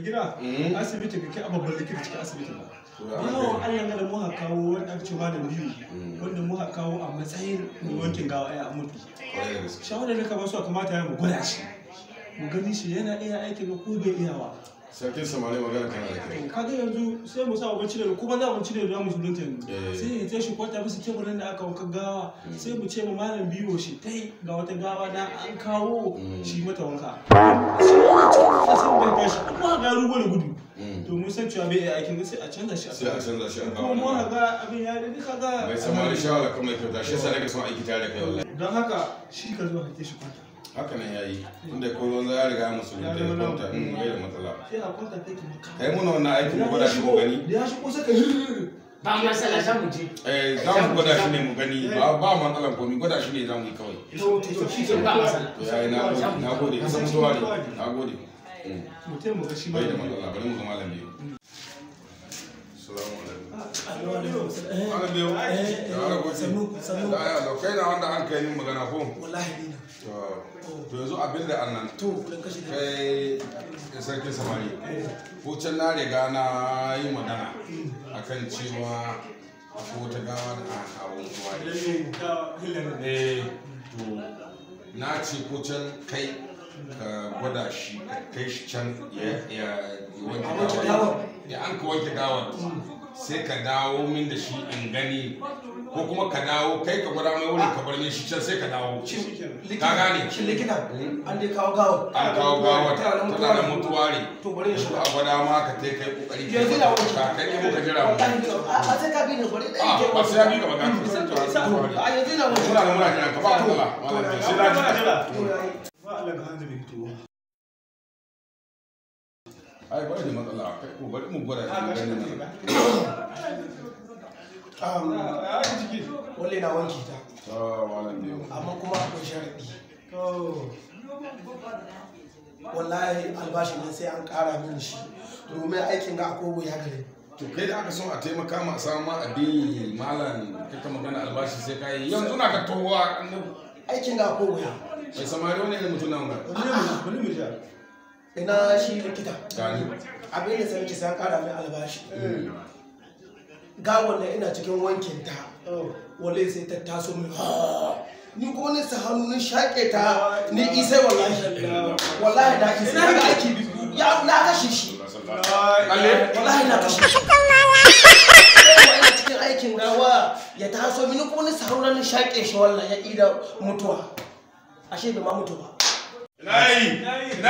Gida asibiti ka kai a babban likita cikin asibiti ba. Bawan Allah da muka kawo wanda aka ce malam biyu wanda muka kawo a matsayin mai wankin gawa ya mutu. Shawarar da ka ba su kamata ya mu gwada shi. Mu gani shi yana iya aikin ko bai iya ba. Sarkin samari magana kana da kai. Kaga yanzu sai mu sa abinci da kuma za mu ci da musulunta yanzu. Sai ya tashi kwata bisa teburin da aka wanka gawa sai mu ce ma malam biyu shi tai ga wata gawa na an kawo shi mata wanka. Sai mu tashi kuma ga rugo da gudu. To mun san cewa bai iya aikin sai a canza shi. Sai a canza shi a kawo. Kuma mu ga abin ya da duka ga. Mai samari shawara kuma kyauta shi yasa nake son aiki tare da kai wallahi. Don haka shi ka zo ka shi kwanta. Haka nan yayi tunda ko wanzu ya riga musulunta ya kwanta in bai da matsala. Sai a kwanta take maka. Kai muna wannan aikin mu gwada shi mu gani. Da ya shigo sai ka hiriri. Ba matsala za mu je. Eh za mu gwada shi ne mu gani ba ba matsalan komai gwada shi ne za mu yi kawai. To shi ke ba matsala. To yayi na gode na gode ka san mutuwa ne na gode. Mu taimaka shi bai da matsala bari mu ga malam biyu. Assalamu alaikum. Malam biyu. Sannu. Kai na wanda an kai min magana ko? Wallahi ni na. To yanzu abin da annan kai sarkin samari ko can na riga na yi magana akan cewa ko ta gawa da aka kawo mutuwa ne. To na ce ko can kai ka gwada shi ka kai shi can ya wanke gawar. Ya an ka wanke gawar sai ka dawo min da shi in gani ko kuma ka dawo kai ka gwada mai wurin ka bar min shi can sai ka dawo. Ka gane? Shin likita an dai kawo gawar. An kawo gawar tana da mutuwa ne. To bari in shiga. A gwada ma ka tai kai kokari. Yanzu na wanke. Ka kai ne muka jira mu. A sai ka bi ni bari dai. A ba sai ya bi ka ba ka san cewa. A yanzu na wanke. Muna da muna jiran ka ba matsala. Sai na jira. Ba Allah ga hanzu bai fito ba. Ai bari da matsala kai ko bari mu gwada shi mu gani. Walle na wanke ta. Amma kuma akwai sharaɗi. Wallahi albashin nan sai an ƙara mini shi domin aikin ga akwai wuya gare. To kai da aka son a taimaka ma a samu abin malam kaka magana albashi sai ka yi yanzu na ka towa. Aikin ga akwai wuya. Mai samari wani irin mutum nan ga. Bari mu ja. Ina shi likita. Gani. Abin da sai sai an ƙara min albashi. Gawon nan ina cikin wankin ta. Wallahi sai ta taso min. Ni kuma ni sa hannu ni shaƙe ta ni isai wallahi. Wallahi na isai na aiki biyu. Ya na kashe shi. Wallahi na kashe shi. Ina cikin aikin gawa ya taso min kuma ni sa hannu ni shaƙe shi wallahi ya ida mutuwa. Ashe bai ma mutu ba. Nayi. Nayi.